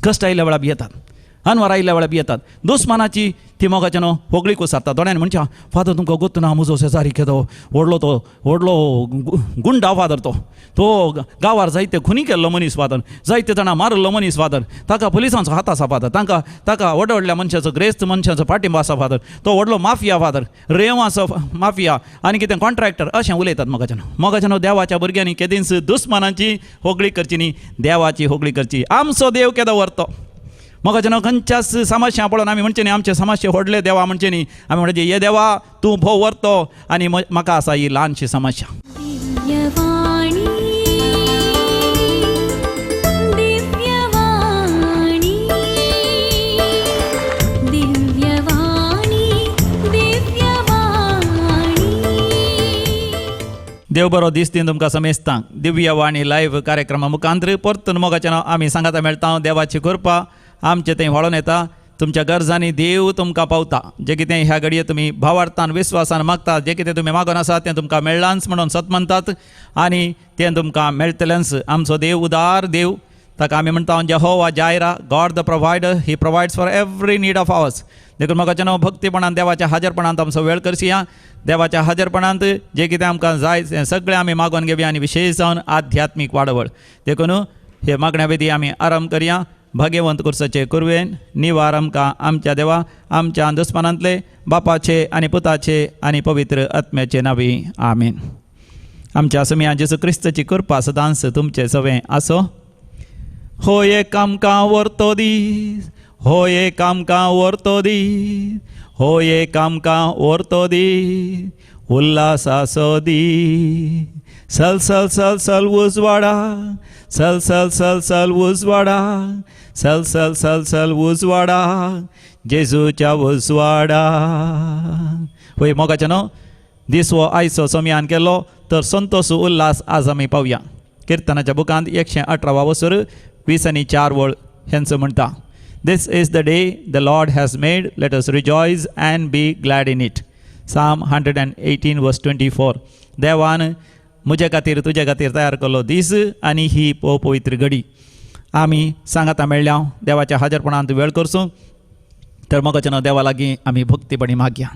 कश्ट आयिल्ल्या वेळार भियेतात, अनवार आयिल्ल्या वेळार भियेतात, दुस्मानाची ती मोगाचे न्हू होगळीक सारता. दोण्यांनी म्हणच्या फादर तुमकां गोत्त ना, म्हजो शेजारी केदो व्हडलो, तो व्हडलो गुंडा फादर, तो तो गांवार जायते खुनी केल्लो मनीस फादर, जायते जाणां मारिल्लो मनीस फादर, ताका पुलिसांचो हात आसा फादर, तांकां ताका व्हड व्हडल्या मनशाचो ग्रेस्त मनशाचो पाठिंबो आसा फादर, तो व्हडलो माफिया फादर, रेंवाचो माफिया आनी कितें कॉन्ट्रॅक्टर अशें उलयतात. मोगाचे न्हू, मोगाचे न्हू, देवाच्या भुरग्यांनी केदींच दुस्मानांची होगळी करची न्ही, देवाची होगळी करची. आमचो देव केदो व्हरतो. मोगाचे न्हू, खंयच्याच समस्या पळोवन आमी म्हणचे न्ही आमचे समस्या व्हडले देवा म्हणचे न्ही, आमी म्हणचे ये देवा तूं भोव व्हरतो आनी म्हाका आसा ही ल्हानशी समस्या. दिव्यवाणी दिव्यवाणी दिव्यवाणी दिव्यवाणी. देव बरो दीस दिन तुमकां समेस्तांक. दिव्यवाणी लायव्ह कार्यक्रमा मुखांतर परतून मोगाचें नांव आमी सांगाता मेळटा. देवाची कृपा आमचे थंय व्हाळोन येता. तुमच्या गरजांनी देव तुमकां पावता. जें कितें ह्या घडये तुमी भावार्थान विस्वासान मागता, जें कितें तुमी मागून आसा तें तुमकां मेळ्ळांच म्हणून सत म्हणतात आनी तें तुमकां मेळटलेंच. आमचो देव उदार देव, ताका आमी म्हणटा Jehovah Jireh, God the provider, he provides for every need of ours. देखून मोगाचें न्हू, भक्तीपणान देवाच्या हाजरपणांत आमचो वेळ करसिया. देवाच्या हाजरपणांत जें कितें आमकां जाय तें सगळें आमी मागून घेवया आनी विशेश जावन आध्यात्मीक वाडवळ. देखून हे मागण्या विधी आमी आराम करया. भाग्यवंत कुर्साचे कुरवेन निवार आमकां आमच्या देवा आमच्या दुस्मानांतले बापाचे आनी पुताचे आनी पवित्र आत्म्याचे नावी, आमीन. आमच्या समिया जेजू क्रिस्ताची कृपा सदांच तुमचे सवें आसो. हो एक आमकां व्हरतो दीस, हो एक आमकां व्हरतो दीस, हो एक आमकां व्हरतो दीस, उल्लासाचो दीस. सल सल सल सल उजवाडा, सल सल सल सल उजवाडा, सल सल सल सल उजवाडा, जेजूच्या उजवाडा. वय मोगाचें न्हू, दीस हो आयचो सोमयान केलो तर संतोष उल्हास आज आमी पावया. किर्तनाच्या बुकांत 118 वसर 20 आनी 4 वळ हेंच म्हणटा, This is the day the Lord has made, let us rejoice and be glad in it. Psalm 118 verse 24. देवान म्हजे खातीर तुजे खातीर तयार केल्लो दीस आनी ही पवित्र घडी आमी सांगाता मेळ्ळ्या. देवाच्या हाजरपणांत वेळ करचो तर मोगाच्या नांव देवा लागीं आमी भक्तीपणी मागया.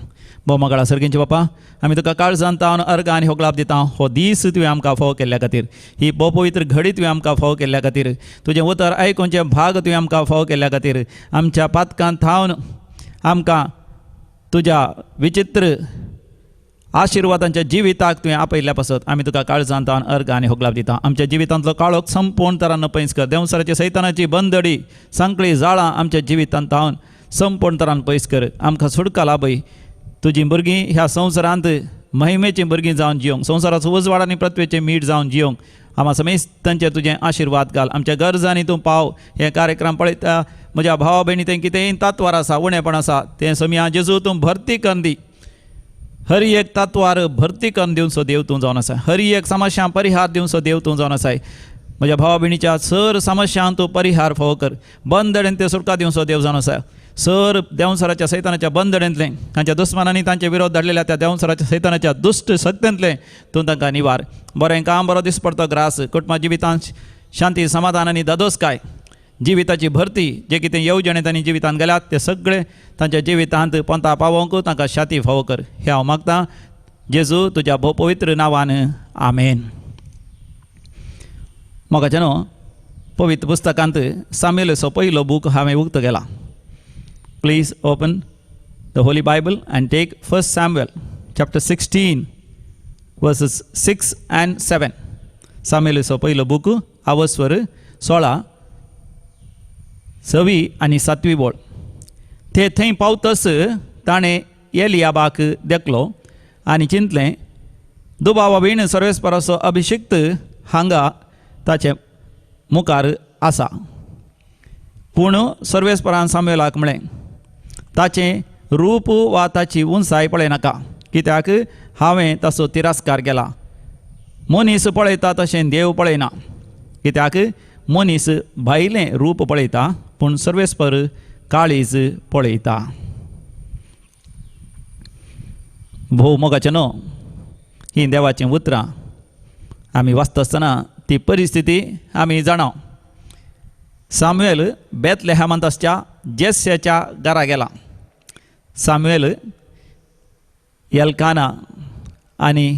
भोव मोगाळा सर्गींचे बापा, आमी तुका काळजान तावन अर्घ आनी होगळाप दिता. हो दीस तुवें आमकां फावो केल्ल्या खातीर, ही भोव पवित्र घडी तुवें आमकां फावो केल्ल्या खातीर, तुजें उतर आयकुचें भाग तुवें आमकां फावो केल्ल्या खातीर, आमच्या पातकांत थावन आमकां तुज्या विचित्र आशिर्वादांच्या जिविताक तुवें आपयल्ल्या पासत आमी तुका काळजान तावन अर्घ आनी होगळाप दिता. आमच्या जिवितांतलो काळोख संपूर्ण तरान पयस कर. देंवसराची सैतानाची बंदडी सांकळी जाळां आमच्या जिवितांत तावन संपूर्ण तरान पयस कर. आमकां सुटका लाभय. तुजी भुरगीं ह्या संवसारांत महिमेचीं भुरगीं जावन जियोंक, संवसाराचो उजवाड आनी पृथ्वेचें मीठ जावन जियोंक आमा समेस्तांचेर तुजें आशिर्वाद घाल. आमच्या गरजांनी तूं पाव. हे कार्यक्रम पळयता म्हज्या भावा भयणी तें कितेंय तात्वार आसा, उणेपण आसा, तें समिया जेजू तूं भरती करून दी. हर एक तात्वार भरती करून दिवचो देव तूं जावन आसा. हर एक समस्या परिहार दिवचो देव तूं जावन आसाय. म्हज्या भावा भयणीच्या सर समस्यांक तूं परिहार फावो कर. बंदडेन ते सुटका दिवचो देव जावन आसा. सर देंवसराच्या सैतानाच्या बंदडेंतलें, तांच्या दुस्मानांनी तांचे विरोध धाडलेल्या त्या देंवसराच्या सैतानाच्या दुश्ट शक्तेंतलें तूं तांकां निवार. बरें काम, बरो दीस पडतो ग्रास, कुटुंबा जिवितांत शांती समाधान आनी दादोसकाय, जिविताची भरती, जे कितें येवजणे तांणी जिवितांत गेल्यात ते सगळे तांच्या जिवितांत पोंता पावोवंक तांकां शांती फावो कर. हें हांव मागतां जेजू तुज्या भोव पवित्र नांवान, आमेन. मोगाचें न्हू, पवित्र पुस्तकांत सामेलचो पयलो बूक हांवें उक्तो केला. Please open the Holy Bible and take First Samuel chapter 16 verses 6 and 7. सामेलचो पयलो बूक आवस्वर 16 सवी आनी सातवी वळ. ते थंय पावतस ताणें एलियाबाक देखलो आनी चिंतलें, दुबावा वीण सर्वेस्पराचो अभिषिक्त हांगा ताचे मुखार आसा. पूण सर्वेस्परान सामुएलाक म्हळें, ताचें रूप वा ताची उंचाय पळयनाका, कित्याक हांवें ताचो तिरस्कार केला. मनीस पळयता तशें देव पळयना, कित्याक मनीस भायलें रूप पळयता पूण सर्वेस्पर काळीज पळयता. भोव मोगाचें न्हू, हीं देवाचीं उतरां आमी वाचता आसतना ती परिस्थिती आमी जाणा. सामुएल बेतलेहमांत आसच्या जेस्याच्या घरा गेला. सामुएल एल्काना आनी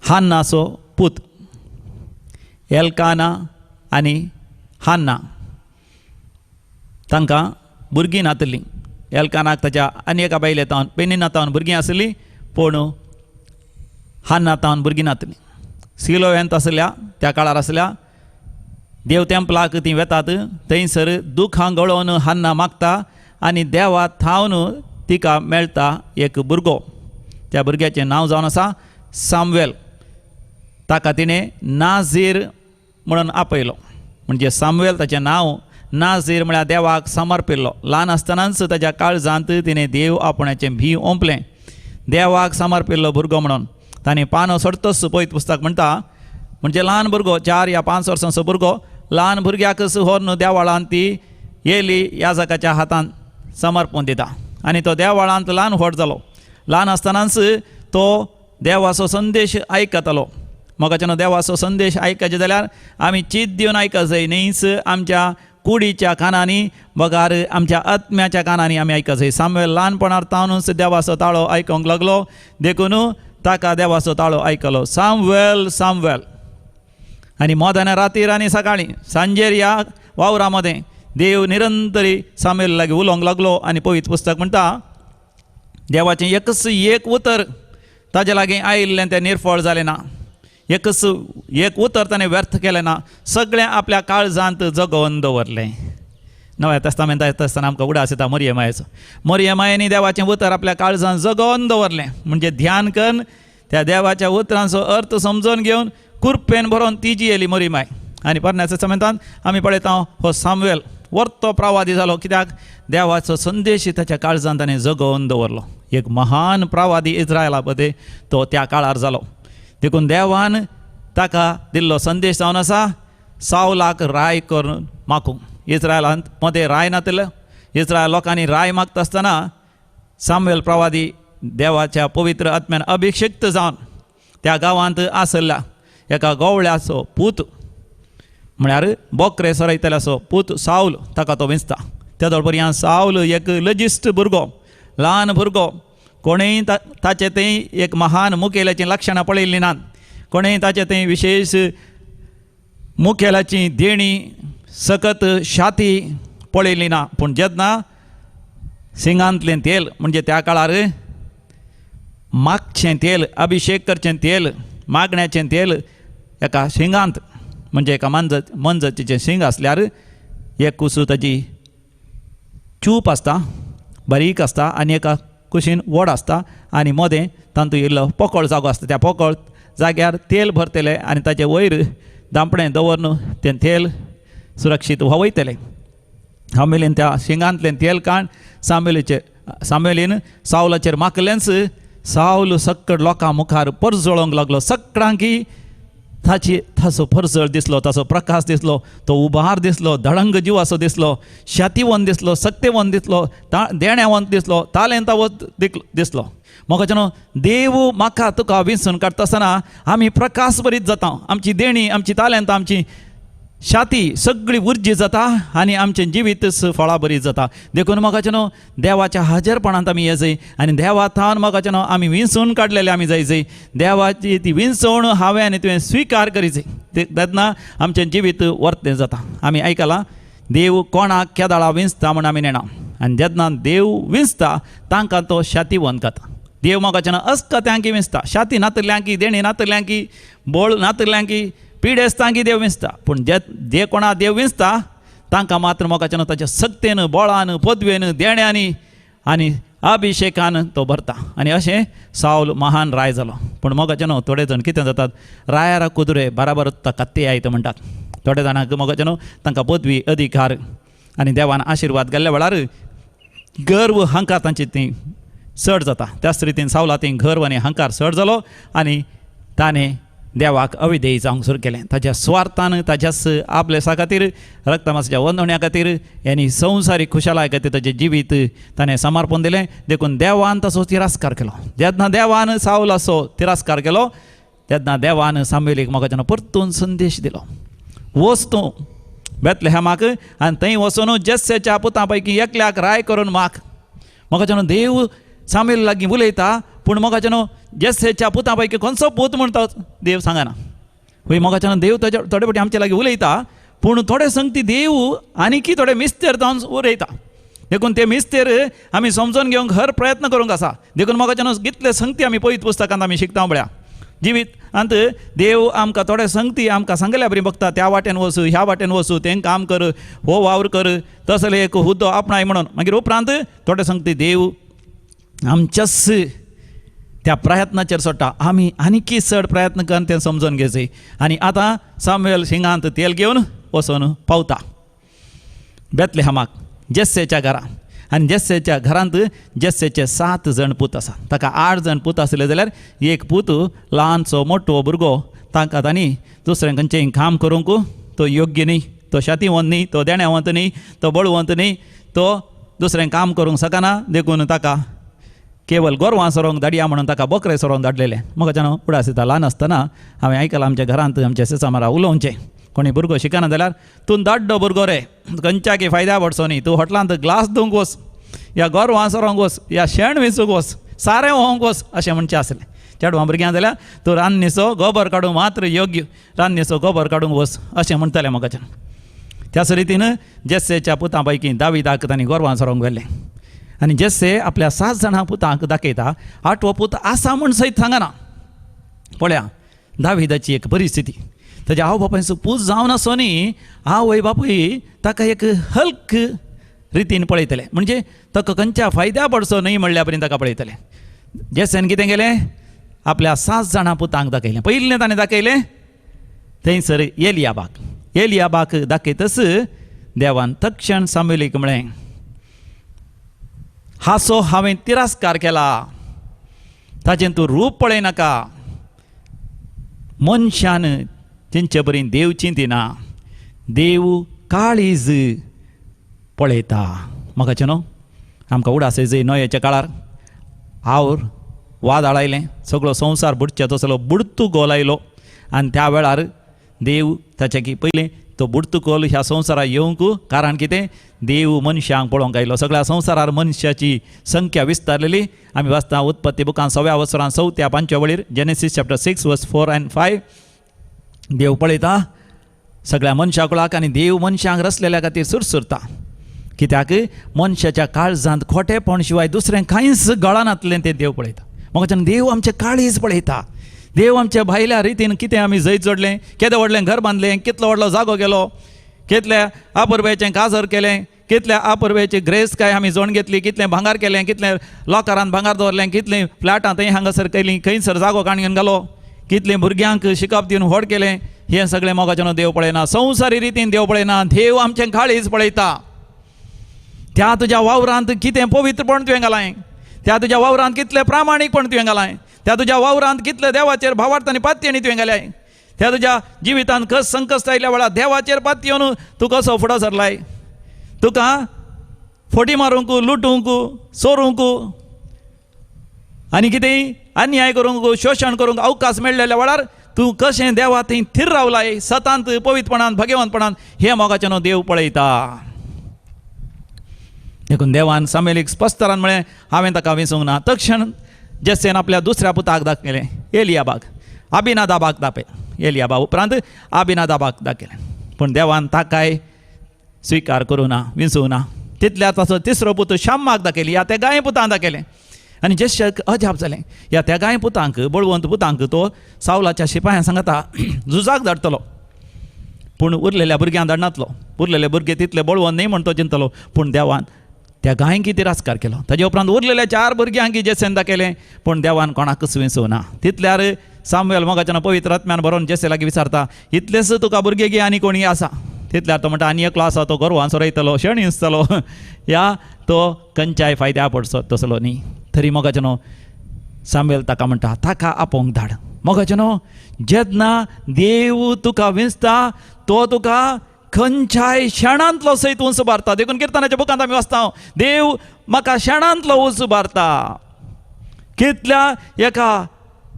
हान्नाचो पूत. एल्काना आनी हान्ना तांकां भुरगीं नातलीं. एल्कानाक ताच्या आनी एका बायले तावन पेनिना तावन भुरगीं आसलीं, पूण हान्ना तावन भुरगीं नातलीं. सिलोवेंत आसल्या त्या काळार आसल्या देव तेंपलाक तीं वेतात, थंयसर दुखां गळोवन हान्ना मागता आनी देवा थावन तिका मेळटा एक भुरगो. त्या भुरग्याचें नांव जावन आसा सामुएल. ताका तिणें नाझीर म्हणून आपयलो. म्हणजे सामुएल ताचें नांव नाझीर म्हळ्यार देवाक समर्पिल्लो. ल्हान आसतनाच ताच्या काळजांत तिणें देव आपणाचें भी ओंपलें, देवाक समर्पिल्लो भुरगो म्हणून. ताणें पानो सोडतच पयत पुस्तक म्हणटा, म्हणजे ल्हान भुरगो 4 या 5 वर्सांचो भुरगो, ल्हान भुरग्याकच व्हरून देवाळांत ती येली याजकाच्या हातान समर्पून दिता आनी तो देवाळांत ल्हान व्हड जालो. ल्हान आसतनाच तो देवाचो संदेश आयकतालो. मोगाच्यानो देवाचो संदेश आयकचे जाल्यार आमी चीत दिवन आयकत जाय, न्हीच आमच्या कुडीच्या कानांनी बगार आमच्या आत्म्याच्या कानांनी आमी आयकत जाय. सामुएल ल्हानपणार तावनूच देवाचो ताळो आयकूंक लागलो, देखून ताका देवाचो ताळो आयकलो. सामुएल सामुएल. आनी मोदान रातीर आनी सकाळीं सांजेर ह्या वावरा मदें देव निरंतरी सामुएल लागीं उलोवंक लागलो. आनी पवित्र पुस्तक म्हणटा देवाचें एकच एक उतर ताजे लागीं आयिल्लें तें निर्फळ जालें ना, एकच एक उतर ताणें व्यर्थ केलें ना, सगळें आपल्या काळजांत जगोवन दवरलें. नव्या तेस्तामेंत येता आसतना आमकां उडास येता मोरये मायेचो. मोरये मायेनी देवाचें उतर आपल्या काळजांत जगोवन दवरलें, म्हणजे ध्यान करून त्या देवाच्या उतरांचो अर्थ समजून घेवन कुरपेन भरोवन ती जी येयली मोरी माय. आनी पोरण्या तेस्तामेंतांत आमी पळयता हो सामुएल वर्तो प्रवादी जालो, कित्याक देवाचो संदेश ताच्या काळजांत ताणें जगोवन दवरलो. एक महान प्रवादी इस्रायला पदे तो त्या काळार जालो. देखून देवान ताका दिल्लो संदेश जावन आसा सावलाक राय करून मागूंक. इस्रायलांत मदें राय नातलें, इस्रायल लोकांनी राय मागता आसतना सामुएल प्रवादी देवाच्या पवित्र आत्म्यान अभिषिक्त जावन त्या गांवांत आसल्या एका गवळ्याचो पूत म्हळ्यार बोकरे सरयतल्याचो पूत सावल ताका तो विंचता. त्या पर्यंत सावल एक लजिस्ट भुरगो, ल्हान भुरगो, कोणेय ताचे थंय एक महान मुखेल्याचीं लक्षणां पळयल्लीं नात, कोणेय ताचे थंय विशेश मुखेल्याची देणी सकत शाती पळयली ना. पूण जेन्ना सिंगांतलें तेल म्हणजे त्या काळार मागचें तेल, अभिशेक करचें तेल, मागण्याचें तेल एका शिंगांत म्हणजे एका मनजतीचें शिंग आसल्यार एक कुसू ताजी चूप आसता, बारीक आसता आनी एका कुशीन व्हड आसता आनी मदें तातूंत इल्लो पोकळ जागो आसता. त्या पोकळ जाग्यार तेल भरतले आनी ताचे वयर दांपणें दवरून तें तेल सुरक्षीत व्हांवयतले. हामेलीन त्या शिंगांतलें तेल काण सामुएलीन सावलाचेर माकलेंच सावल सक्कड लोकां मुखार परजळोंक लागलो. सगळ्यांकी ताचो परजळ दिसलो, ताचो प्रकाश दिसलो, तो उबार दिसलो, धडंग जिवाचो दिसलो, शातीवंत दिसलो, सक्तेवंत दिसलो, देण्यावंत दिसलो, तालेंतावंत दिसलो. मोगाच्यानो देव म्हाका तुका विंचून काडटा आसतना आमी प्रकाश बरीत जाता, आमची देणी, आमची तालेंतां, आमची शाती सगळी उर्जी जाता आनी आमचें जिवीत फळां बरी जाता. देखून मोगाच्यानो देवाच्या हाजेरपणांत आमी येजय आनी देवा थावन मोगाच्यानो आमी विंचून काडलेले आमी जायजय. देवाची ती विंचवण हांवें आनी तुवें स्विकार करीजय, तेन्ना आमचें जिवीत वर्तें जाता. आमी आयकलां देव कोणाक केदाळा विंचता म्हूण आमी नेणा, आनी जेन्ना देव विंचता तांकां तो शातीवंत खाता. देव मोगाच्यानो अस्कत्यांकी विंचता, शाती नातल्यांकी, देणी नातल्यांकी, बळ नातल्यांकी, पिडेस्तांकी देव विंचता. पूण जे कोणा देव विंचता तांकां मात्र मोगाच्यानो ताच्या सक्तेन, बळान, पदवेन, देण्यांनी आनी अभिशेकान तो भरता. आनी अशें सावल महान राय जालो. पूण मोगाच्यानो थोडे जाण कितें जातात, रायारा कुदरे बराबर कत्ते आयत म्हणटात. थोडे जाणांक मोगाच्यानो तांकां पदवी, अधिकार आनी देवान आशिर्वाद गेल्ल्या वेळार गर्व हंकार तांची ती चड जाता. त्याच रितीन सावला ती गर्व आनी हंकार चड जालो आनी ताणें देवाक अविधेयी जावंक सुरू केलें. ताच्या स्वार्थान, ताच्याच आपलेसा खातीर, रक्तमासाच्या वंदवण्या खातीर आनी संवसारीक खुशालाय खातीर ताचें जिवीत ताणें समर्पण दिलें. देखून देवान ताचो तिरस्कार केलो. जेन्ना देवान सावलाचो तिरस्कार केलो तेन्ना देवान सामुएलीक मोगाच्यान परतून संदेश दिलो. वच तूं बेतलेहमाक आनी थंय वचून जेस्सेच्या पुतां पैकी एकल्याक राय करून माग. मोगाच्यानो देव सामुएल लागीं उलयता पूण मोगाच्यानो जेस्सेच्या पुतां पैकी खंयचो पूत म्हणटा देव सांगना. वय मोगाच्यानो देव ताच्या थोडे फावटी आमचे लागीं उलयता पूण थोडे संगती देव आनीकी थोडे मिस्तेर जावन उलयता. देखून ते मिस्तेर आमी समजून घेवंक हर प्रयत्न करूंक आसा. देखून मोगाच्यानो कितले संगती आमी पवित्र पुस्तकांत आमी शिकता म्हळ्यार जिवीत अंत देव आमकां थोडे संगती आमकां सांगल्या बरी बघता त्या वाटेन वचू ह्या वाटेन वचू तें काम कर हो वावर कर तसले एक हुद्दो आपणाय म्हणून. मागीर उपरांत थोडे संगती देव आमच्याच त्या प्रयत्नाचेर सोडटा, आमी आनीकी चड प्रयत्न करून तें समजून घेवचें. आनी आतां सामुएल शिंगांत तेल घेवन वचून पावता बेतलेहमाक जेस्सेच्या घरा. आनी जेस्सेच्या घरांत जेस्सेचे 7 जण पूत आसा. ताका 8 जण पूत आसले जाल्यार एक पूत ल्हानसो मोटो भुरगो तांकां तांणी दुसरें खंयचें काम करूंक तो योग्य न्ही, तो शातीवंत न्ही, तो देण्यावंत न्ही, तो बळवंत न्ही, तो दुसरें काम करूंक शकना. देखून ताका केवल गोरवां सरोंक धाडया म्हणून ताका बोकरे सरोंक धाडलेले. म्हाका उडास येता ल्हान आसतना हांवें आयकलां आमच्या घरांत आमच्या सेसामारा उलोवचें कोणी भुरगो शिकना जाल्यार तूं दाड्डो भुरगो रे, खंयच्याकी फायद्या पडचो न्ही, तूं हॉटलांत ग्लास धुवंक वच या गोरवां सरोंक वच या शेण वेंचूंक वच सारें व्होवंक वच अशें म्हणचें आसलें. चेडवां भुरग्यां जाल्यार तूं रान्नीचो गोबर काडूंक मात्र योग्य, रान्नीचो गोबर काडूंक वच अशें म्हणटालें म्हाका. त्याच रितीन जेस्सेच्या पुतां पैकी दाविदाक तांणी गोरवां सरोंक व्हेलें. आनी जेस्से आपल्या 7 जाणां पुतांक दाखयता, आठवो पूत आसा म्हूण सयत सांगना. पळया दाविदाची एक परिस्थिती, ताच्या आवय बापायचो पूत जावन आसो न्ही, आवय बापूय ताका एक हल्क रितीन पळयतले, म्हणजे ताका खंयच्या फायद्या पडचो न्हय म्हणल्या पर्यंत ताका पळयतले. जेसेन कितें केलें, आपल्या 7 जाणां पुतांक दाखयलें. पयलें ताणें दाखयलें थंयसर एलियाबाक. एलियाबाक दाखयतच देवान तक्षण सामुएलीक म्हळें, हासो हांवें तिरस्कार केला, ताचें तूं रूप पळयनाका. मनशान तेंचे बरी देव चिंतिना, देव काळीज पळयता. म्हाका न्हू आमकां उडास येयजय नोयेच्या काळार आवर वादळ आयलें, सगळो संवसार बुडच्या तसलो बुडतू गोल आयलो. आनी त्या वेळार देव ताचे की पयलें तो बुडतू गोल ह्या संवसाराक येवंक कारण कितें, देव मनशांक पळोवंक आयलो. सगळ्या संवसारार मनशाची संख्या विस्तारलेली. आमी वाचता उत्पत्ती बुकान 6व्या वसरान 4थ्या 5व्या वळीर, Genesis chapter 6 verse 4 and 5. देव पळयता सगळ्या मनशाकुळाक आनी देव मनशांक रचलेल्या खातीर सुरसुरता. कित्याक मनशाच्या काळजांत खोटेपण शिवाय दुसरें कांयच गळनातलें तें देव पळयता. म्हाका देव आमचें काळीज पळयता. देव आमच्या भायल्या रितीन कितें आमी जैत जोडलें, केदें व्हडलें घर बांदलें, कितलो व्हडलो जागो केलो, कितल्या आपरब्याचें काजर केलें, कितल्या आपरब्याची ग्रेस काय आमी जोड घेतली, कितलें भांगार केलें, कितलें लॉकरान भांगार दवरलें, कितलें फ्लॅटां थंय हांगासर केलीं, खंयसर जागो काडून घालो, कितलें भुरग्यांक शिकप दिवन व्हड केलें, हें सगळें मोगाच्यान देव पळयना. संवसारी रितीन देव पळयना, देव आमचें काळीज पळयता. त्या तुज्या वावरांत कितें पवित्रपण तुवें घालाय, त्या तुज्या वावरांत कितलें प्रामाणीकपण तुवें घालाय, त्या तुज्या वावरांत कितलें देवाचेर भावार्थ आनी पातयेणी तुवें घालाय, त्या तुज्या जिवितांत कस संकश्ट आयल्या वेळार देवाचेर पातयेवन तूं कसो फुडो सरलाय. तुका फोटी मारूंक, लुटूंक, चोरूंक आनी कितेंय अन्याय करूंक, शोशण करूंक अवकाश मेळ्ळेल्या वेळार तूं कशें देवा थंय थीर रावलाय सतांत पवित्रपणान भगवंतपणान, हें मोगाचें न्हू देव पळयता. देखून देवान सामेलीक स्पश्टरान म्हळें, हांवें ताका विसूंक ना. तक्षण जेसेन आपल्या दुसऱ्या पुताक दाखयलें, एलियाबाक, आबिनादाबाक दाखयलें. एलियाबा उपरांत आबिनादाबाक दाखयलें, पूण देवान ताकाय स्विकार करूं ना, विसूंक ना. तितल्या ताचो तिसरो पूत शाम्माक दाखयली, ह्या त्या गाय पुतांक दाखयलें. आनी जेश्याक अजाप जालें, ह्या त्या गाय पुतांक, बळवंत पुतांक तो सावलाच्या शिपायां सांगता झुजाक धाडटलो, पूण उरलेल्या भुरग्यांक धाडनातलो. उरलेले भुरगे तितले बळवंत न्ही म्हण तो चिंतलो, पूण देवान त्या गायंकी तिरस्कार केलो. ताजे उपरांत उरलेल्या 4 भुरग्यांकी जेसेन दाखयलें, पूण देवान कोणाकच विसूं ना. तितल्यार सामुएल मोगाच्यान पवित्र आत्म्यान बरोवन जेसे लागीं विचारता, इतलेच तुका भुरगे गी आनी कोणी आसा? तितल्यार तो म्हणटा, आनी एकलो आसा, तो गोरवां सोरयतलो, शेण इंचतलो, या तो खंयच्याय फायद्या पडचो तसलो न्ही. तरी मोगाच्यानो सामुएल ताका म्हणटा, ताका आपोवंक धाड. मोगाच्यानो जेन्ना देव तुका विंचता तो तुका खंयच्याय शेणांतलो सयत उंच उबारता. देखून किर्तनाच्या बुकांत आमी वाचता, देव म्हाका शेणांतलो उंच उबारता. कितल्या एका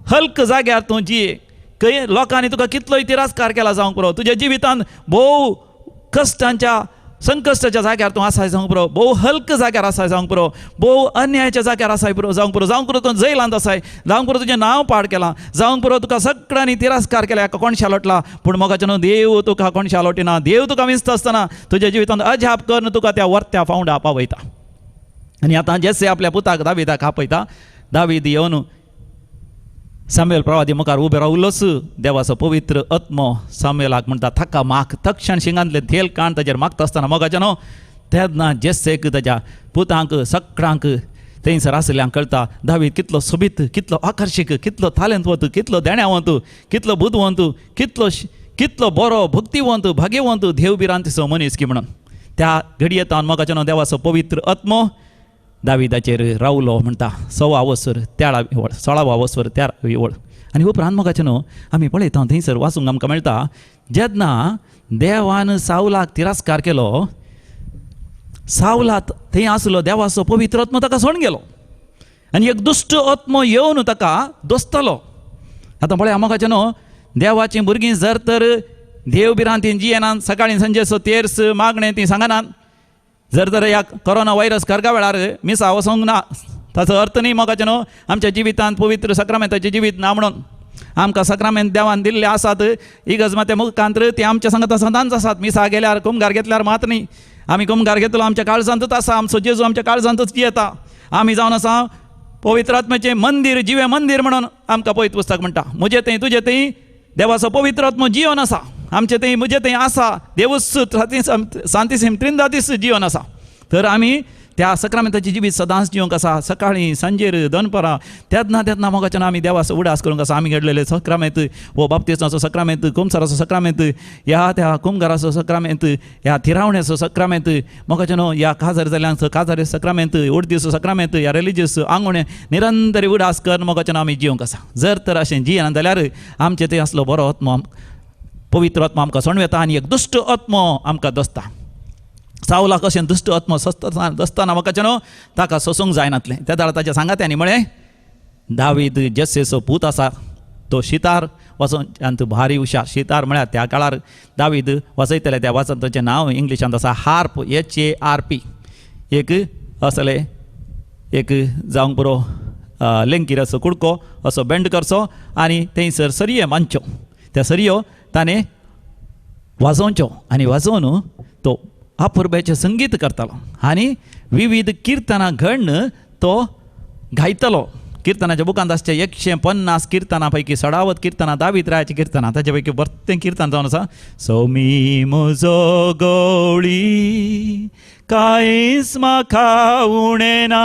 हल्क जाग्यार तूं जिये, खंय लोकांनी तुका कितलोय तिरस्कार केला जावंक पुरो, तुज्या जिवितांत भोव कश्टांच्या संकश्टाच्या जाग्यार तूं आसाय जावंक पुरो, भोव हल्क जाग्यार आसाय जावंक पुरो, भोव अन्यायाच्या जाग्यार आसाय पुरो जावंक पुरो, जावंक पुरो तूं जैलांत आसाय जावंक पुरो, तुजें नांव पाड केलां जावंक पुरो, तुका सगळ्यांनी तिरस्कार केला, एका कोणशा लोटला, पूण मोगाचें न्हू देव तुका कोणशा लोटिना। देव तुका विंचता आसतना तुज्या जिवितांत अजाप करून तुका त्या वर्त्या फावंडा पावयता। आनी आतां जेसे आपल्या पुताक दाविदाक आपयता, दावीद येवन सामुएल प्रवादी मुखार उबे रावलोच। देवाचो पवित्र आत्मो सामुएलाक म्हणटा ताका माग। तक्षण शिंगांतलें तेल काण ताजेर मागता आसतना मोगाचें न्हू तेन्ना जेसेक ताज्या पुतांक सगळ्यांक थंयसर आशिल्ल्यांक कळटा दावीद कितलो सोबीत, कितलो आकर्शीक, कितलो तालेंतवंत, कितलो देण्यावंत, कितलो बुदवंत, कितलो कितलो बरो भक्तिवंत, भाग्यवंत, देव भिरांतीचो मनीस की म्हणून। त्या घडयेतान मोगाचें न्हू देवाचो पवित्र आत्मो दाविदाचेर रावलो म्हणटा सवा वसर तेळा वळ, सोळावा वसर तेरावी वळ। आनी उपरांत मोगाचें न्हू आमी पळयता थंयसर वाचूंक आमकां मेळटा जेन्ना देवान सावलाक तिरस्कार केलो, सावलात थंय आसलो देवाचो पवित्र आत्मो ताका सोडून गेलो आनी एक दुश्ट आत्मो येवन ताका दोसतालो। आतां पळया मोगाचें न्हू देवाचीं भुरगीं जर तर देव भिरांतीन जियेनात, सकाळीं सांजेचो तेर्स मागणें तीं सांगनात, जर तर ह्या कोरोना व्हायरस करगा वेळार मिसा वचोंक ना ताचो अर्थ न्ही मोगाचें न्हू आमच्या जिवितांत पवित्र सक्रामेंताचें जिवीत ना म्हणून। आमकां सक्रामेंत देवान दिल्ले आसात इगर्ज माते मुखांत ती आमच्या सांगता सदांच आसात। मिसा गेल्यार कुमगार घेतल्यार मात न्ही, आमी कुमगार घेतलो आमच्या काळजांतूच आसा, आमचो जेजू आमच्या काळजांतूच जियेता। आमी जावन आसा पवित्र आत्म्याचें मंदीर, जिवें मंदीर म्हणून आमकां पवित्र पुस्तक म्हणटा। म्हजें थंय तुजें थंय देवाचो पवित्र आत्मो जिवन आसा, आमचें थंय म्हजें थंय आसा देवूच सांतीसिम त्रिंदादीस जिवन आसा। तर आमी त्या सक्रामेंताची जिवीत सदांच जिवंक आसा, सकाळीं सांजेर दनपरां तेन्ना तेन्ना मोगाच्यान आमी देवाचो उडास करूंक आसा। आमी घडलेले सक्रामेंत हो बाप्तिस्माचो सक्रामेंत, कुमसाराचो सक्रामेंत, ह्या त्या कुमगाराचो सक्रामेंत, ह्या थिरावण्याचो सक्रामेंत, मोगाच्यान ह्या काजार जाल्यांचो काजारी सक्रामेंत, उडदीचो सक्रामेंत, ह्या रिलिजियस आंगोणे निरंतर उडास करून मोगाच्यान आमी जिवंक आसा। जर तर अशें जियेना जाल्यार आमचें थंय आसलो बरो आत्मो पवित्र आत्मो आमकां सोडून वता आनी एक दुश्ट आत्मो आमकां दसता। सावलाक अशें दुश्ट आत्मो सस्ता दसतना म्हाका न्हू ताका सोसूंक जायनातलें। त्या वेळार ताच्या सांगात्यांनी म्हळें दावीद जेसेचो पूत आसा तो शितार वाजोवच्यांत भारी हुशार। शितार म्हळ्यार त्या काळार दावीद वाजयतले त्या वाजंताचें नांव इंग्लिशांत आसा हार्प, HARP। एक असले एक जावंक पुरो लेंकीर असो कुडको असो बेंड करचो आनी थंयसर सरयो मानच्यो, त्या सरयो ताणें वाजोवच्यो आनी वाजोवन तो अपुरबायेचें संगीत करतालो आनी विविध किर्तनां घडन तो गायतालो। किर्तनाच्या बुकांत आसचे 150 किर्तनां पैकी सडावत किर्तनां दावीद रायाचीं किर्तनां, ताचे पैकी बरें किर्तन जावन आसा सोमी म्हजो गवळी कांयच म्हाका उणें ना,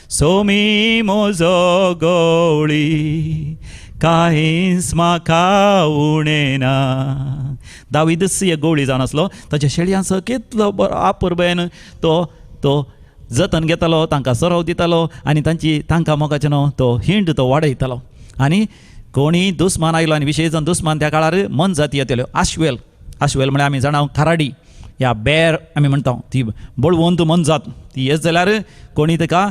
सोमी म्हजो गवळी कांयच म्हाका उणें ना। दावीदच एक गवळी जावन आसलो, ताच्या शेळयांचो कितलो बरो अपुरबायेन तो तो जतन घेतालो, तांकां सराव दितालो आनी तांची तांकां मोगाचें न्हू तो हिंड तो वाडयतालो। आनी कोणी दुस्मान आयलो आनी विशेश जावन दुस्मान त्या काळार मनजाती येताल्यो, आश्वेल, आश्वेल म्हळ्यार आमी जाणा खाराडी ह्या बेर आमी म्हणटा ती बळवंत मनजात, ती येत जाल्यार कोणी ताका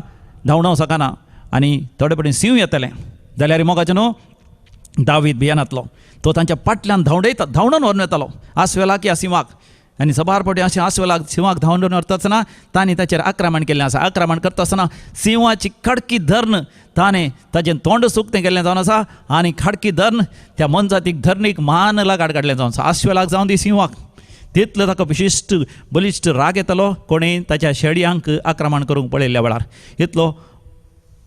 धांवडावंक शकना आनी थोडे फावटी सिंव येतालें जाल्यार मोगाचें न्हू दावीद भियेनातलो, तो तांच्या फाटल्यान धांवडयता धांवडून व्हरून येतालो आस्वेलाक या सिंवाक। आनी सबार फावटी अशें आस्वेलाक सिंवाक धांवडून व्हरता आसतना तांणी ताचेर आक्रमण केल्लें आसा। आक्रमण करता आसतना सिंवाची खडकी धरून ताणें ताजें तोंड सुकतें केल्लें जावन आसा आनी खडकी धरून त्या मनजातीक धरणीक मान लगाड काडलें जावन आसा, आस्वेलाक जावन ती सिंवाक। तितलो ताका विशिश्ट बलिश्ट राग येतालो कोणें ताच्या शेळयांक आक्रमण करूंक पळयल्ल्या वेळार। इतलो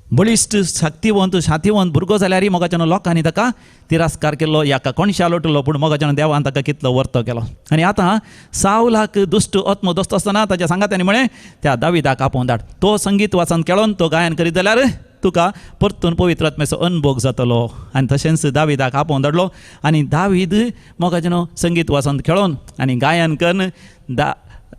बळिश्ट शक्तिवंत शांतिवंत भुरगो जाल्यारय मोगाच्यान लोकांनी ताका तिरस्कार केल्लो, याका कोणशा लोटलो, पूण मोगाच्यान देवान ताका कितलो वर्तो केलो। आनी आतां सावलाक दुश्ट आत्मो दोस्त आसतना ताच्या सांगात्यांनी म्हळें त्या दाविदाक आपोवन धाड, तो संगीत वाचन केळोन तो गायन करीत जाल्यार तुका परतून पवित्र आत्म्याचो अनभोग जातलो। आनी तशेंच दाविदाक आपोवन धाडलो आनी दावीद मोगाच्यान संगीत वाचन खेळोन आनी गायन करून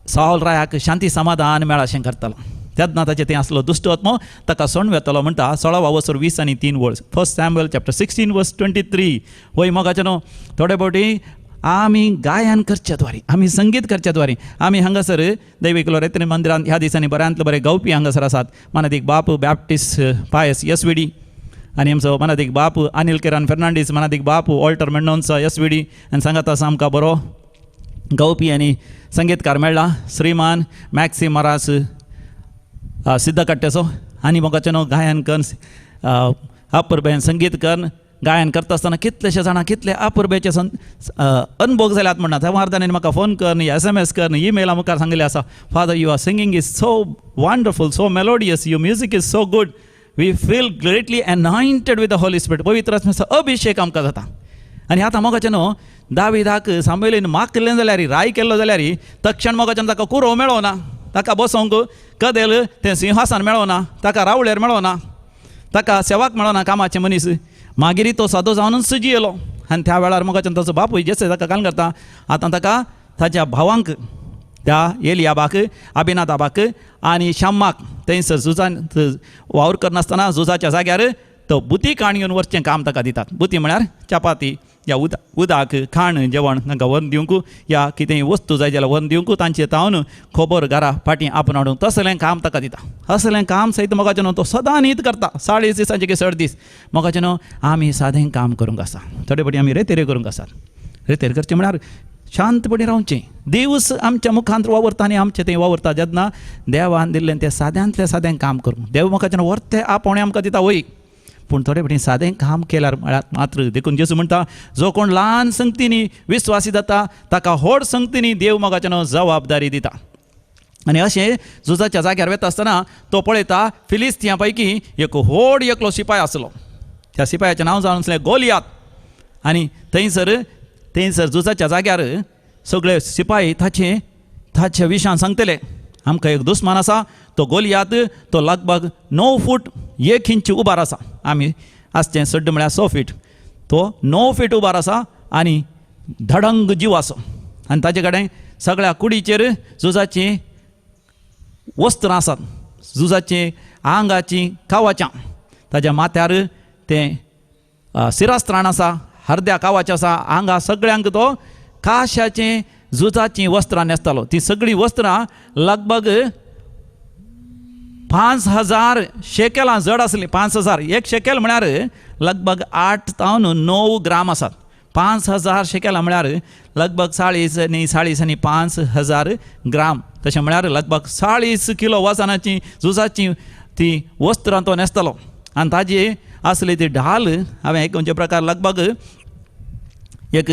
सावल रायाक शांती समाधान मेळा अशें करतालो। तेन्ना ताचें थंय आसलो दुश्ट आत्मो ताका सोडून वेतालो म्हणटा 16 वसर 20 आनी 3 वळ, 1 Samuel chapter 16 verse 23। वय मोगाचें न्हू थोडे फावटी आमी गायन करच्या द्वारे, आमी संगीत करच्या द्वारे, आमी हांगासर दैवीक लोरेत्री मंदिरांत ह्या दिसांनी बऱ्यांतले बरे गावपी हांगासर आसात। मानादीक बाप बॅप्टिस्ट पायस SVD आनी आमचो मनादीक बाप अनिल किरण फेर्नांडीस, मनादीक बाप वॉल्टर मेंडोन्सा SVD आनी सांगात आसा आमकां बरो गावपी आनी संगीतकार मेळ्ळा श्रीमान मॅक्सी मरास सिद्धकट्ट्याचो. आनी मोगाचें गायन करून अपुरबेन संगीत करून गायन करता आसतना कितलेशे जाणां कितले अपुरबेचे अनभोग जाल्यात म्हणना. त्या मार्दांनी म्हाका फोन कर, SMS कर, ईमेला मुखार सांगिल्लें आसा, father you are singing is so wonderful, so melodious, your music is so good, we feel greatly anointed with the Holy Spirit. पवित्र आत्म्याचो अभिशेक आमकां जाता. आनी आतां मोगाचें न्हू दाविदाक सामुएलीन मागलें जाल्यार, राय केल्लो जाल्यार तक्षण मोगाच्यान ताका कुरो मेळोना, ताका बसोवंक कदेल तें सिंहासन मेळोना, ताका रावळेर मेळोना, ताका सेवाक मेळोना कामाचें मनीस. मागीर तो सादो जावनूच जियेलो. आनी त्या वेळार मोगाच्यान ताचो बापूय जेसे ताका काल करता, आतां ताका ताच्या भावांक त्या एलियाबाक, अबिनादाबाक आनी शम्माक थंयसर झुजान वावर करनासतना झुजाच्या जाग्यार तो बुती काण घेवन वचचें काम ताका दितात. बुती म्हळ्यार चपाती या उदक खाण जेवण तांकां व्हरून दिवंक या कितेंय वस्तू जाय जाल्यार व्हरून दिवंक, तांचे तावन खबर घरा फाटीं आपोवन हाडूंक तसलें काम ताका दिता. असलें काम सयत मोगाचें न्हू तो सदां न्हीद करता, 40 दिसांचे की 60 दीस. मोगाचें न्हू आमी सादें काम करूंक आसा, थोडे फावटी आमी रेतेर करूंक आसात. रेतेर करचें म्हळ्यार शांतपणी रावचें. देवूच आमच्या मुखांत वावरता आनी आमचें थंय वावरता जेन्ना देवान दिल्लें तें साद्यांतलें सादें काम करूंक. देव मोगाचें न्हू वर्ते आपोवणें आमकां दिता वय, पूण थोडे फावटी सादें काम केल्यार म्हळ्यार मात्र. देखून जेजू म्हणटा, जो कोण ल्हान संगतींनी विस्वासी जाता ताका व्हड संगतींनी देव मोगाचें न्हू जबाबदारी दिता. आनी अशें झुजाच्या जाग्यार वता आसतना तो पळयता फिलिस्तिया पैकी एक व्हड एकलो शिपाय आसलो. त्या शिपायाचें नांव जावन आसलें गोलियात. आनी थंयसर थंयसर झुजाच्या जाग्यार सगळे शिपाय ताचे ताच्या विशान सांगतले, आमकां एक दुस्मान आसा तो गोलियात, तो लगभग 9 फूट 1 इंच उबार आसा. आमी आसचें सड्ड म्हळ्यार 6 फीट, तो 9 फीट उबार आसा आनी धडंग जीव आसा. आनी ताजे कडेन सगळ्या कुडीचेर झुजाचीं वस्त्रां आसात, झुजाचीं आंगाचीं कावाच्यां. ताज्या माथ्यार तें शिरास्त्राण आसा, हरद्या कावाचें आसा, आंगा सगळ्यांक तो काशाचें झुजाचीं वस्त्रां न्हेसतालो. तीं सगळीं वस्त्रां लगभग 5000 शेकेलां जड आसलीं. 5000, एक शेकेल म्हळ्यार लगभग 8 तावन 9 ग्राम आसात. 5000 शेकेलां म्हळ्यार लगभग 40 आनी 40 आनी 5000 ग्राम, तशें म्हळ्यार लगभग 40 किलो वजनाचीं झुजाचीं ती वस्त्रां तो न्हेसतालो. आनी ताजी आसली ती ढाल हांवें एक खंयचे प्रकार लगभग एक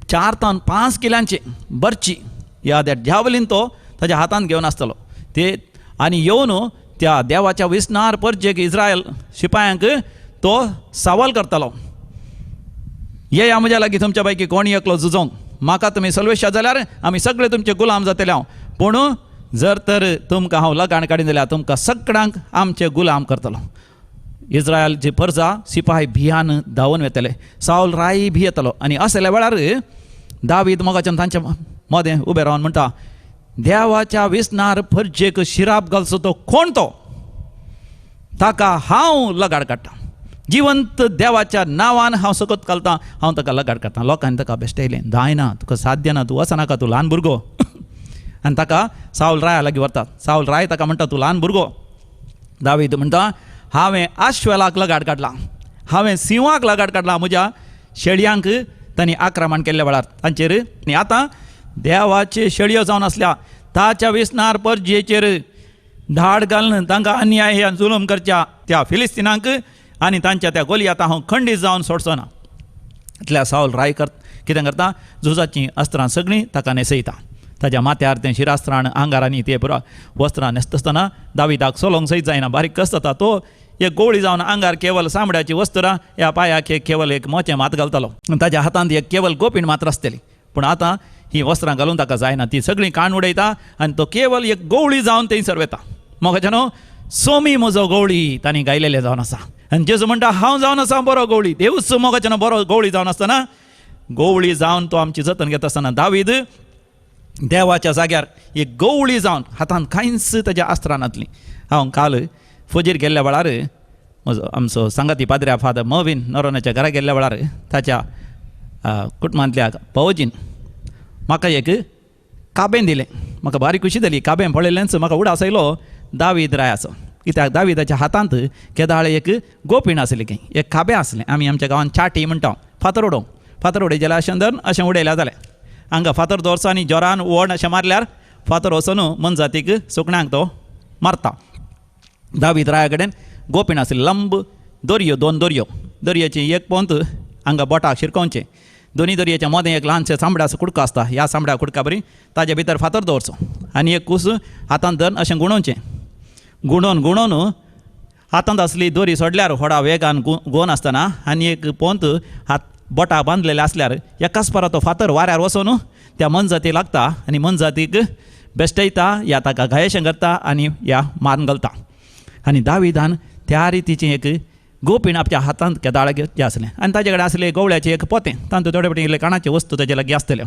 4 तावन 5 किलांची बरची ह्या त्या जावलीन तो ताज्या हातांत घेवन आसतलो ते. आनी येवन त्या देवाच्या विसनार परजेक इस्रायल शिपायांक तो सवाल करतालो, येया म्हज्या लागीं तुमच्या पैकी कोण एकलो झुजोंक, म्हाका तुमी सलवेशात जाल्यार आमी सगळे तुमचे गुलाम जातले हांव, पूण जर तर तुमकां हांव लगाण काडीन जाल्यार तुमकां सगळ्यांक आमचे गुलाम करतलो. इस्रायलची परजा सिपाही भियान धांवून वेतले, सावल राय भियेतलो. आनी असल्या वेळार दावीद मोगाच्यान तांच्या मदें उबें रावन म्हणटा, देवाच्या विसनार फर्जेक शिराप घालचो तो कोण, तो ताका हांव लगाड काडटा, जिवंत देवाच्या नांवान हांव सकत घालता, हांव ताका लगाड काडटा. लोकांनी ताका बेश्टयलें, जायना तुका साध्य ना, तूं वचनाका, तूं ल्हान भुरगो. आनी ताका सावल राया लागीं व्हरतात. सावल राय ताका म्हणटा, तूं ल्हान भुरगो. दावीद म्हणटा, हांवें आश्वेलाक लगाड काडला, हांवें सिंवाक लगाड काडला, म्हज्या शेळयांक तांणी आक्रमण केल्ल्या वेळार तांचेर. आनी आतां देवाचे शेळयो जावन आसल्या ताच्या विसनार परजेचेर धाड घालून तांकां अन्याय आनी जुलूम करच्या त्या फिलिस्तीनांक आनी तांच्या त्या गोलियाता हांव खंडीत जावन सोडचो ना. इतल्या सावल राय कर कितें करता, झुजाचीं अस्त्रां सगळीं ताका न्हेसयता. ताज्या माथ्यार तें शिरास्त्राण आंगारांनी ते पुरा वस्त्रां न्हेसता आसतना दाविदाक चलोवंक सयत जायना, बारीक कस जाता. तो एक गोळी जावन आंगार केवल चामड्याची वस्त्रां, ह्या पांयाक एक केवल एक मोचें मात घालतालो, ताज्या हातांत एक केवल गोपीण मात्र आसतली. पूण आतां ही वस्त्रां घालून ताका जायना, ती सगळीं काण उडयता आनी तो केवल एक गोवळी जावन थंयसर वता. मोगाच्यान न्हू सोमी म्हजो गवळी तांणी गायलेलें जावन आसा. आनी जेजू म्हणटा, हांव जावन आसा बरो गवळी. देवूच मोगाच्यान बरो गवळी जावन आसतना, गवळी जावन तो आमची जतन घेता आसतना दावीद देवाच्या जाग्यार एक गवळी जावन हातान कांयच ताज्या अस्त्रां नातलीं. हांव काल फौजीर गेल्ल्या वेळार म्हजो आमचो सांगाती पाद्र्या फादर मविन नरोनाच्या घरा गेल्ल्या वेळार ताच्या कुटुंबांतल्या भावोजीन म्हाका एक काबें दिलें. म्हाका बारीक खुशी जाली. काबें पळयलेंच म्हाका उडास आयलो दावीद रायाचो. कित्याक दाविदाच्या हातांत केदाळ एक गोपीण आसली, की एक खाबें आसलें. आमी आमच्या गांवांत चाटी म्हणटा, फातर उडोवंक. फातर उडय जाल्यार अशें धरून अशें उडयल्यार जालें. हांगा फातर दवरचो आनी जोरान वण अशें मारल्यार फातर वचून मनजातीक सुकण्यांक तो मारता. दावीद राया कडेन गोपीण आसली, लंब दोरयो, दोन दोरयो, दोरयेची एक पोंत हांगा बोटाक शिरकोवचें, दोनी दोरयेच्या मदें एक ल्हानशें चामड्याचो कुडको आसता, ह्या चामड्या कुडका बरी ताजे भितर फातर दवरचो आनी एक कूस हातांत धरून अशें गुणोवचें. गुणोवन गुणोवन हातांत आसली दोरी सोडल्यार व्हडा वेगान गोवन आसतना आनी एक पोंत हात बोटाक बांदलेले आसल्यार एकाच परा तो फातर वाऱ्यार वचून त्या मनजातीक लागता आनी मनजातीक बेश्टयता या ताका घायेशें करता आनी या मारून घालता. आनी दाविदान त्या रितीचें एक गोपीण आपल्या हातांत केदाळ घेवचें आसलें आनी ताजे कडेन आसलें गवळ्याचें एक पोतें, तातूंत थोडे फावटी इल्ले काणाच्यो वस्तू ताजे लागीं आसतल्यो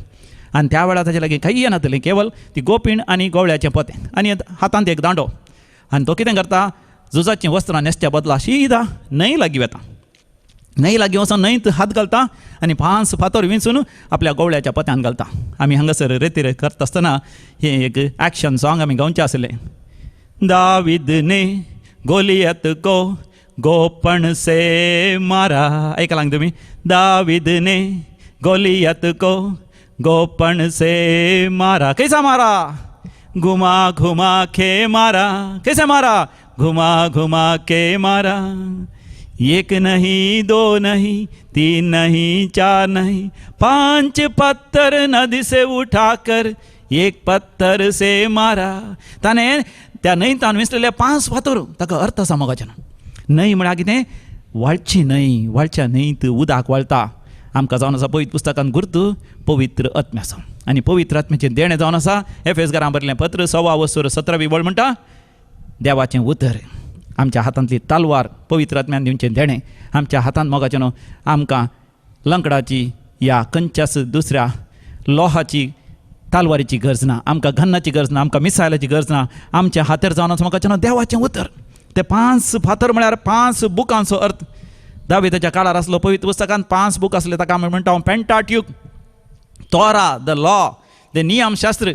आनी त्या वेळार ताजे लागीं कांय नासलें, केवल ती गोपीण आनी गवळ्याचें पोतें आनी हातांत एक दांडो. आनी तो कितें करता, झुजाचीं वस्त्रां न्हेसच्या बदला शिदा न्हंय लागीं वता, न्हंय लागीं वचून न्हंयत हात घालता आनी पांच फातर विंचून आपल्या गवळ्याच्या पोत्यान घालता. आमी हांगासर रेतीर करता आसतना हें एक एक्शन सॉंग आमी गावचें आसलें. दावीद ने गोलियत को गोपण से मारा, ऐकलां तुमी? दावीद ने गोलियत को गोपण से मारा, कैसा मारा? घुमा घुमा के मारा, कैसे मारा? घुमा घुमा के मारा, एक नहीं दो नहीं तीन नहीं चार नहीं, पांच पत्थर नदी से उठाकर एक पत्थर से मारा. ताणें त्या न्हंयतान विसलेले पांच फातर, ताका अर्थ आसा मोगाच्यान. न्हंय म्हळ्यार कितें? वाळची न्हंय, वाळच्या न्हंयत उदक वाळटा. आमकां जावन आसा पवित्र पुस्तकान गुर्त पवित्र आत्म्याचो आनी पवित्र आत्म्याचें देणें जावन आसा. एफेसकारां बरयलें पत्र 1.25 17वी वळ म्हणटा, देवाचें उतर आमच्या हातांतली तलवार, पवित्र आत्म्यान दिवचें देणें आमच्या हातांत मोगाचें न्हू. आमकां लंकडाची या खंयच्याच दुसऱ्या लोहाची तलवारीची गरज ना, आमकां गन्नाची गरज ना, आमकां मिसायलाची गरज ना. आमच्या हातार जावन आसा मोगाचें न्हू देवाचें उतर. ते पांच फातर म्हळ्यार पांच बुकांचो अर्थ. दाविदाच्या काळार आसलो पवित्र पुस्तकान पांच बूक आसले, ताका आमी म्हणटा पेंटाट्यूक, तोरा, the law, the नियमशास्त्र,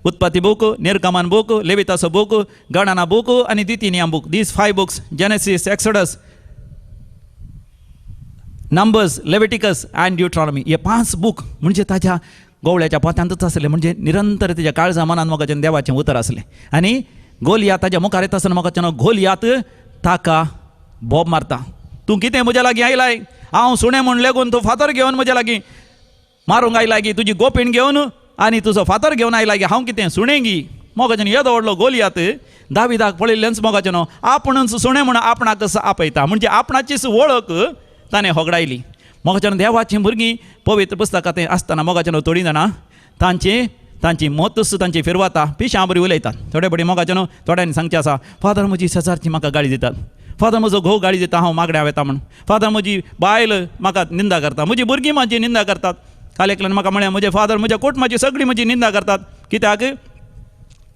उत्पत्ती बूक, निर्गमन बूक, लेविताचो बूक, गणना बूक आनी द्वितीय नियम book. These 5 books, Genesis, Exodus, Numbers, Leviticus and Deuteronomy, हे 5 बूक म्हणजे ताज्या गोवळ्याच्या पोत्यांतूच आसले, म्हणजे निरंतर ताज्या काळजा मनान मोगाचें देवाचें उतर आसलें. आनी गोलियात ताज्या मुखार येता आसतना मोगाचें गोलियात ताका बोब मारता, तूं कितें म्हज्या लागीं आयलाय? हांव सुणें म्हूण लेगून तूं फातर घेवन म्हज्या लागीं मारूंक आयला गी? तुजी गोपीण घेवन आनी तुजो फातर घेवन आयला गी? हांव कितें सुणें गी? मोगाचें येदो व्हडलो गोलियात दाविदाक पळयल्लेंच मोगाचें न्हू आपणच सुणें म्हूण आपणाकच आपयता, म्हणजे आपणाचीच वळख ताणें होगडायली. मोगाचें देवाचीं भुरगीं पवित्र पुस्तकां तें आसतना मोगाचें न्हू थोडीं जाणां तांची तांची मतूच तांची फिरवाता, पिशां बरी उलयतात. थोडे बडी मोगाचें न्हू थोड्यांनी सांगचें आसा, फादर म्हजी शेजारची म्हाका गाळी दितात, फादर म्हजो घोव गाळी दिता हांव मागण्या वता म्हूण, फादर म्हजी बायल म्हाका निंदा करता, म्हजी भुरगीं म्हाजी निंदा करतात. काल एकल्यान म्हाका म्हळें, म्हजे फादर म्हज्या कुटुंबाची सगळी म्हजी निंदा करतात, कित्याक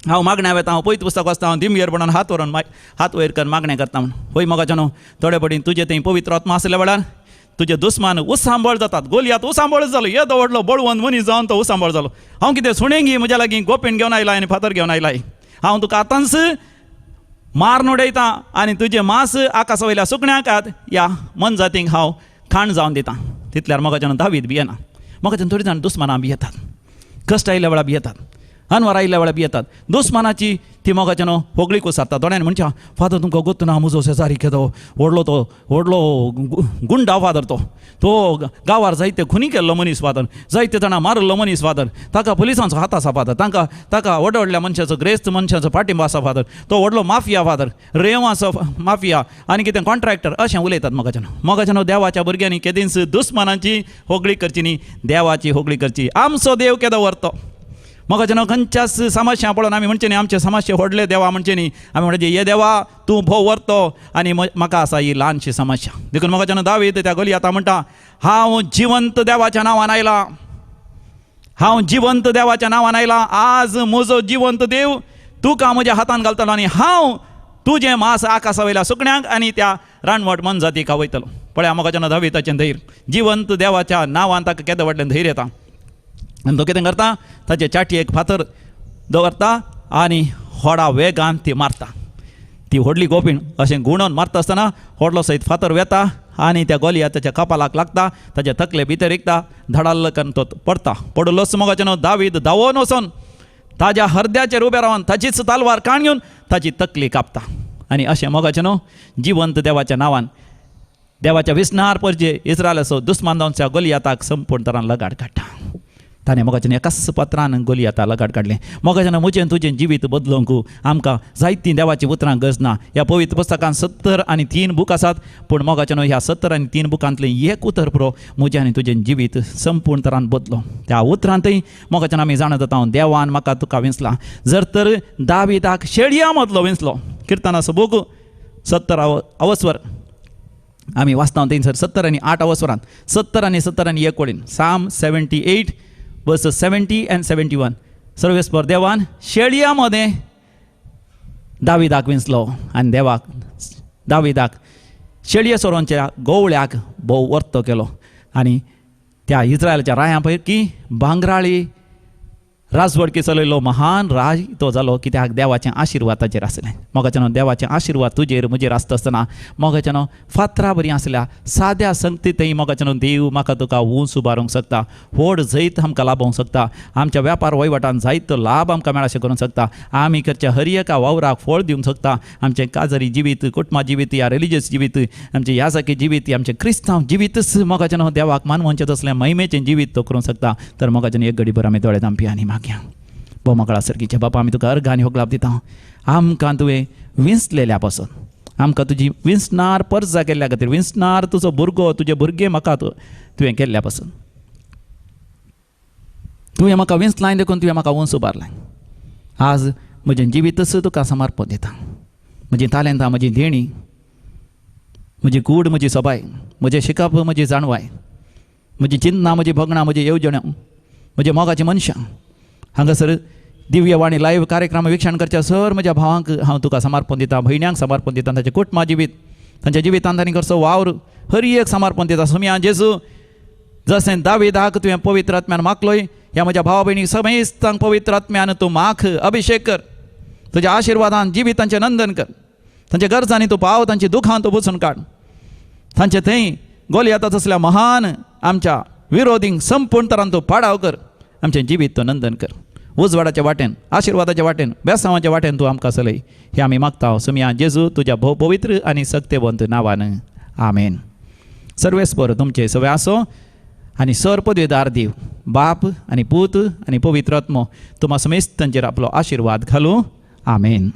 हांव मागण्या वता, हांव पयत पुस्तक वाचता, हांव दिमगेर म्हणून हात व्हरून हात वयर करून मागणें करता म्हूण. होय मोगाचें न्हू थोडे पडी तुजे थंय पवित्र आत्मा आसल्या वेळार तुजे दुस्मान उसांबळ जातात. गोलियात उसांबळ जालो, येदो व्हडलो बळवंत मनीस जावन तो उसांबळ जालो. हांव कितें सुणेंगी म्हज्या लागीं गोपीण घेवन आयला आनी फातर घेवन आयलाय, हांव तुका आतांच मारून उडयता आनी तुजें मांस आकाशा वयल्या सुकण्याक ह्या मनजातींक हांव खाण जावन दितां. तितल्यार मोगाच्यान दावीद भियेना. मोगाच्यान थोडीं जाण दुस्मानां भियेतात, कश्ट आयिल्ल्या वेळार भियेतात, अनवार आयिल्ल्या वेळार भियेतात, दुस्मानाची ती मोगाच्यान होगळीक सारता. थोड्यांनी म्हणच्या, फादर तुमकां गोत्त ना, म्हजो शेजारी केदो व्हडलो, तो व्हडलो गुंडा फादर, तो तो गांवार जायते खुनी केल्लो मनीस फादर, जायते जाणां मारिल्लो मनीस फादर, ताका पुलिसांचो हात आसा फादर, तांकां ताका व्हड व्हडल्या मनशाचो ग्रेस्त मनशाचो पाठिंबो आसा फादर, तो व्हडलो माफिया फादर, रेंवाचो माफिया आनी कितें कॉन्ट्रॅक्टर, अशें उलयतात. मोगाच्यान मोगाच्यान देवाच्या भुरग्यांनी केदींच दुस्मानांची होगळी करची न्ही, देवाची होगळी करची. आमचो देव केदो व्हरतो. मोगाच्यान खंयच्याच समस्या पळोवन आमी म्हणचें न्ही आमचे समस्या व्हडले देवा म्हणचें न्ही, आमी म्हणचे ये देवा तूं भोव व्हरतो आनी म्हाका आसा ही ल्हानशी समस्या. देखून मोगाच्यान दावीद त्या गोलियाता म्हणटा, हांव जिवंत देवाच्या नांवान आयला, हांव जिवंत देवाच्या नांवान आयला, आज म्हजो जिवंत देव तुका म्हज्या हातान घालतलो आनी हांव तुजें मांस आकाशा वयल्या सुकण्यांक आनी त्या रानवट मनजातीक खावयतलो. पळया मोगाच्यान दाविदाचें धैर्य, जिवंत देवाच्या नांवान ताका केदें व्हडलें धैर्य येता. आनी तो कितें करता, ताचे चाटयेक फातर दवरता आनी व्हडा वेगान ती मारता. ती व्हडली गोपीण अशें गुणोन मारता आसतना व्हडलो सयत फातर वेता आनी त्या गोलियाताच्या कपालाक लागता, ताच्या तकले भितर रिगता, धडाल्ल करून तो पडता. पडलोच मोगाचें न्हू दावीद धांवोन वचोन ताज्या हरद्याचेर उबे रावन ताचीच तालवार काण घेवन ताची तकली कापता. आनी अशें मोगाचें न्हू जिवंत देवाच्या नांवान देवाच्या विस्नार परजे इस्रायलाचो दुस्मान जावन गोलियाताक संपूर्ण तरान लगाड काडटा. ताणें मोगाच्यान एकाच पत्रान गोलियाता लगाड काडलें. मोगाच्यान म्हजें तुजें जिवीत बदलूंक आमकां जायतीं देवाचीं उतरां गरज ना. ह्या पवित्र पुस्तकान 73 बूक आसात, पूण मोगाच्यान ह्या 73 बुकांतलें एक उतर पुरो म्हजें आनी तुजें जिवीत संपूर्ण तरान बदलो. त्या उतरांतय मोगाच्यान आमी जाणा जाता देवान म्हाका तुका विंचला. जर तर दाविदाक शेळयां मदलो विंचलो, किर्तनाचो बूक 70 अवस्वर आमी वाचता थंयसर 70 आणि 8 अवस्वरान, 70 आनी 70 आनी 1 वळीन, Psalm 78 verse 70 and 71, सर्वेस्पर देवान शेळया मदें दाविदाक विंचलो आनी देवाक दाविदाक शेळये सोरोंच्या गोवळ्याक भोव वर्तो केलो आनी त्या इस्रायलाच्या रायां पैकी भांगराळी राजवडकी चलयलो महान राज तो जालो. कित्याक देवाचें आशिर्वाद ताचेर आसलें. मोगाच्यानो देवाचें आशिर्वाद तुजेर म्हजेर आसता आसतना मोगाच्यानो फातरा बरी आसल्या साद्या संगतीतय मोगाच्यानो देव म्हाका तुका ऊंच उबारूंक शकता, व्हड जैत आमकां लाभोवंक शकता, आमच्या व्यापार वहिवाटान जायतो लाभ आमकां मेळाशें करूंक शकता, आमी करच्या हर एका वावराक फळ दिवंक शकता. आमचें काजरी जिवीत, कुटुंबा जिवीत, या रिलिजियस जिवीत, आमचें याजकी जिवीत, आमचें क्रिस्तांव जिवीतच मोगाच्यानो देवाक मानवचें तसलें महिमेचें जिवीत तो करूंक शकता. तर मोगाच्यान एक घडी भर आमी दोळे धांपया आनी मागया. भोव मोगाळ सर्गीच्या बापा, आमी तुका अर्घ आनी होगलाप दिता. आमकां तुवें विंचलेल्या पासून, आमकां तुजी विंचणार परजा केल्ल्या खातीर, विंचणार तुजो भुरगो, तुजे भुरगे म्हाका तुवें केल्ल्या पासून, तुवें म्हाका विंचलाय देखून तुवें म्हाका उंच उबारलाय. आज म्हजें जिवीतच तुका समर्पण दिता. म्हजीं तालेंतां, म्हजी देणी, म्हजी कूड, म्हजी सोबाय, म्हजें शिकप, म्हजी जाणवाय, म्हजी चिंतना, म्हजी भगणां, म्हजी येवजण्यो, म्हज्या मोगाची मनशां, हांगासर दिव्यवाणी लायव्ह कार्यक्रम वीक्षण करच्या सर म्हज्या भावांक हांव तुका समर्पण दिता, भयण्यांक समर्पण दिता. तांचें कुटुंबा जिवीत, तांच्या जिवितांत तांणी करचो वावर हर एक समर्पण दिता. सुमया जेजू, जशें दाविदाक तुवें पवित्र आत्म्यान माखलोय, ह्या म्हज्या भावा भयणीक समेस्तांक पवित्र आत्म्यान तूं माख, अभिशेक कर. तुज्या आशिर्वादान जिवितांचें नंदन कर. तांच्या गरजांनी तूं पाव, तांची दुखां तूं पुसून काड. तांचे थंय गोलयाता तसल्या महान आमच्या विरोधींक संपूर्ण तरान तूं पाडाव कर. आमचें जिवीत तूं नंदन कर. उजवाडाच्या वाटेन, आशिर्वादाच्या वाटेन, बेसांवाच्या वाटेन तूं आमकां चलय, हें आमी मागता सुमया जेजू तुज्या भोव पवित्र आनी सक्तेवंत नांवान, आमेन. सर्वेस्पर तुमचे सगळे आसो आनी सर पदवेदार देव बाप आनी पूत आनी पवित्र आत्मो तुमा समेस्तांचेर आपलो आशिर्वाद घालूं. आमेन.